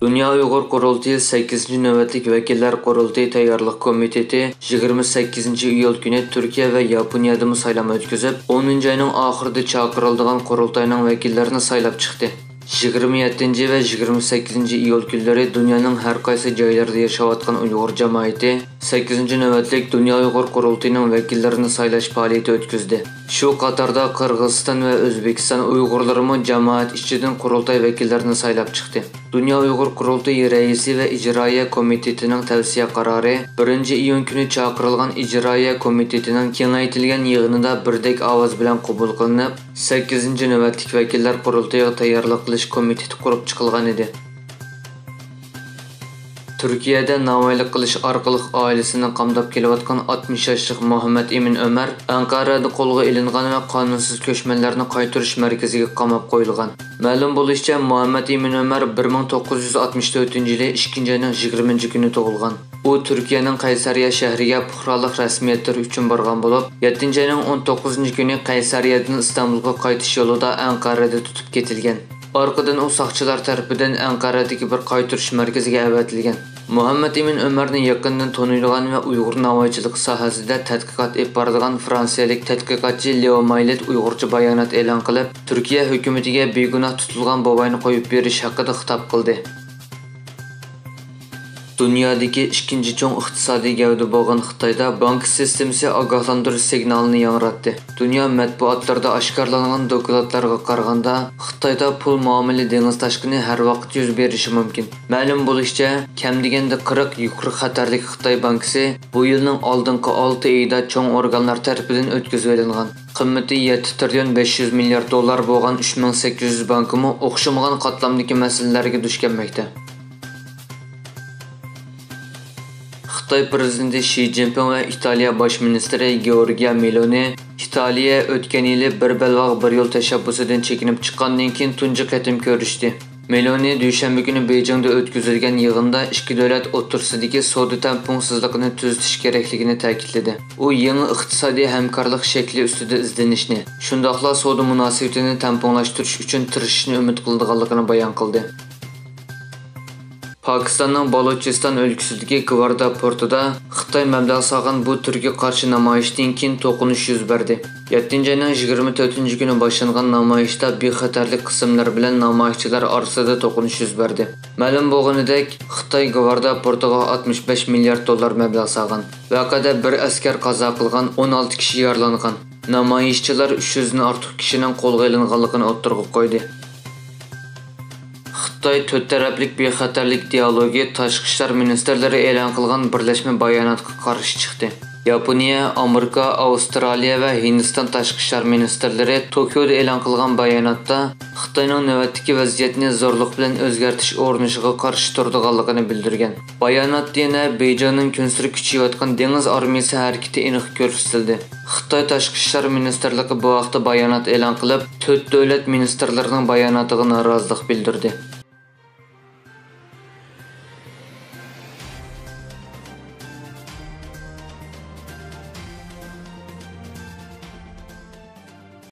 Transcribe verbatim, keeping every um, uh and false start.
دۇنيا ئۇيغۇر قۇرۇلتىيى سەككىزىنچى نۆۋەتلىك ۋەكىللەر قۇرۇلتىيى تەييارلىق كومىتېتى يىگىرمە سەككىزىنچى ئىيۇل كۈنى تۈركىيە ۋە ياپونىيەدىمۇ سايلام ئۆتكۈزۈپ، ئونىنچى ئاينىڭ ئاخىرىدا چاقىرىلىدىغان قۇرۇلتاينىڭ ۋەكىللىرىنى سايلاپ چىقتى. يىگىرمە يەتتىنچى ۋە يىگىرمە سەككىزىنچى ئىيۇل كۈنلىرى دۇنيانىڭ ھەر قايسى جايلىرىدا ياشاۋاتقان ئۇيغۇر جامائىتى سەككىزىنچى نۆۋەتلىك دۇنيا ئۇيغۇر قۇرۇلتىيىنىڭ ۋەكىللىرىنى سايلاش پائالىيىتى ئۆتكۈزدى. شۇ قاتاردا قىرغىزىستان ۋە ئۆزبېكىستان ئۇيغۇرلىرىمۇ جامائەت ئىچىدىن قۇرۇلتاي ۋەكىللىرىنى سايلاپ چىقتى. دۇنيا ئۇيغۇر قۇرۇلتىيى رەئىسى ۋە ئىجرائىيە كومىتېتىنىڭ تەۋسىيە قارارى بىرىنچى ئىيۇن كۈنى چاقىرىلغان ئىجرائىيە كومىتېتىنىڭ كېڭەيتىلگەن يىغىنىدا بىردەك ئاۋاز بىلەن قوبۇل قىلىنىپ، سەككىزىنچى نۆۋەتلىك ۋەكىللەر قۇرۇلتىيىغا تەييارلىق قىلىش كومىتېتى قۇرۇپ چىقىلغان ئىدى. تۈركىيەدە ناۋايلىق قىلىش ئارقىلىق ئائىلىسىنى قامداپ كېلىۋاتقان ئاتمىش ياشلىق مۇھەممەد ئىمىن ئۆمەر ئەنقەرەدە قولغا ئېلىنغان ۋە قانۇنسىز كۆچمەنلەرنى قايتۇرۇش مەركىزىگە قاماپ قويۇلغان. مەلۇم بولۇشىچە، مۇھەممەد ئىمىن ئۆمەر بىر مىڭ توققۇز يۈز ئاتمىش تۆتىنچى يىلى ئىككىنچى ئاينىڭ يىگىرمىنچى كۈنى تۇغۇلغان. ئۇ تۈركىيەنىڭ قەيسەرىيە شەھىرىگە پۇقرالىق رەسمىيەتلىرى ئۈچۈن بارغان بولۇپ، يەتتىنچى ئاينىڭ ئون توققۇزىنچى كۈنى قەيسەرىيەدىن ئىستانبۇلغا قايتىش يولىدا ئەنقەرەدە تۇتۇپ كېتىلگەن. ئارقىدىن ئۇ ساقچىلار تەرىپىدىن ئەنقەرەدىكى بىر قايتۇرۇش مەركىزىگە ئەۋەتىلگەن. مۇھەممەد ئىمىن ئۆمەرنى يېقىندىن تونۇيدىغان ۋە ئۇيغۇر ناۋايچىلىقى ساھەسىدە تەتقىقات ئېلىپ بارىدىغان فرانسىيەلىك تەتقىقاتچى لېئو مايلىت ئۇيغۇرچە بايانات ئېلان قىلىپ، تۈركىيە ھۆكۈمىتىگە بىگۇناھ تۇتۇلغان بوۋاينى قويۇپ بېرىش ھەققىدە خىتاب قىلدى. دۇنيادىكى ئىككىنچى چوڭ ئىقتىسادىي گەۋدە بولغان خىتايدا بانكا سىستېمىسى ئاگاھلاندۇرۇش سىگنالىنى ياڭراتتى. دۇنيا مەتبۇئاتلىرىدا ئاشكارىلانغان دوكلاتلارغا قارىغاندا، خىتايدا پۇل مۇئامىلە دېڭىز تاشقىنى ھەر ۋاقىت يۈز بېرىشى مۇمكىن. مەلۇم بولۇشىچە، كەم دېگەندە قىرىق يۇقىرى خەتەرلىك خىتاي بانكىسى بۇ يىلنىڭ ئالدىنقى ئالتە ئېيىدا چوڭ ئورگانلار تەرىپىدىن ئۆتكۈزۈۋېلىنغان. قىممىتى يەتتە تىرىليون بەش يۈز مىليارد دوللار بولغان ئۈچ مىڭ سەككىز يۈز بانكىمۇ ئوخشىمىغان قاتلامدىكى مەسىلىلەرگە دۇچ كەلمەكتە. خىتاي پىرېزىدېنتى شى جىنپىڭ ۋە ئىتالىيە باش مىنىستىرى گېئورگىيا مېلونى ئىتالىيە ئۆتكەن يىلى بىر بەلباغ بىر يول تەشەببۇسىدىن چېكىنىپ چىققاندىن كېيىن تۇنجى قېتىم كۆرۈشتى. مېلونى دۈشەنبە كۈنى بېيجىڭدا ئۆتكۈزۈلگەن يىغىندا ئىككى دۆلەت ئوتتۇرىسىدىكى سودا تەڭپۇڭسىزلىقىنى تۈزىتىش كېرەكلىكىنى تەكىتلىدى. ئۇ يېڭى ئىقتىسادىي ھەمكارلىق شەكلى ئۈستىدە ئىزدىنىشنى، شۇنداقلا سودا مۇناسىۋىتىنى تەڭپۇڭلاشتۇرۇش ئۈچۈن تىرىشىشنى ئۈمىد قىلىدىغانلىقىنى بايان قىلدى. پاكىستاننىڭ بالۇچىستان ئۆلكىسىدىكى گۋاردا پورتىدا خىتاي مەبلەغ سالغان بۇ تۈرگە قارشى نامايىشتىن كېيىن توقۇنۇش يۈز بەردى. يەتتىنچى ئاينىڭ يىگىرمە تۆتىنچى كۈنى باشلانغان نامايىشتا بىخەتەرلىك قىسىملىرى بىلەن نامايىشچىلار ئارىسىدا توقۇنۇش يۈز بەردى. مەلۇم بولغىنىدەك، خىتاي گۋاردا پورتىغا ئاتمىش بەش مىليارد دوللار مەبلەغ سالغان. ۋەقەدە بىر ئەسكەر قازا قىلغان، ئون ئالتە كىشى يارىلانغان. نامايىشچىلار ئۈچ يۈزدىن ئارتۇق كىشىنىڭ قولغا ئېلىنغانلىقىنى ئوتتۇرىغا قويدى. خىتاي تۆت تەرەپلىك بىخەتەرلىك دىئالوگى تاشقى ئىشلار مىنىستىرلىرى ئېلان قىلغان بىرلەشمە باياناتقا قارشى چىقتى. ياپونىيە، ئامېرىكا، ئاۋسترالىيە ۋە ھىندىستان تاشقى ئىشلار مىنىستىرلىرى توكيودا ئېلان قىلغان باياناتتا خىتاينىڭ نۆۋەتتىكى ۋەزىيەتنى زورلۇق بىلەن ئۆزگەرتىش ئۇرۇنۇشىغا قارشى تۇرىدىغانلىقىنى بىلدۈرگەن. باياناتتا يەنە بېيجىڭنىڭ كۈنسېرى كۈچىيىۋاتقان دېڭىز ئارمىيىسى ھەرىكىتى ئېنىق كۆرسىتىلدى. خىتاي تاشقى ئىشلار مىنىستىرلىقى بۇ ھەقتە بايانات ئېلان قىلىپ، تۆت دۆلەت مىنىستىرلىرىنىڭ باياناتىغا نارازىلىق بىلدۈردى.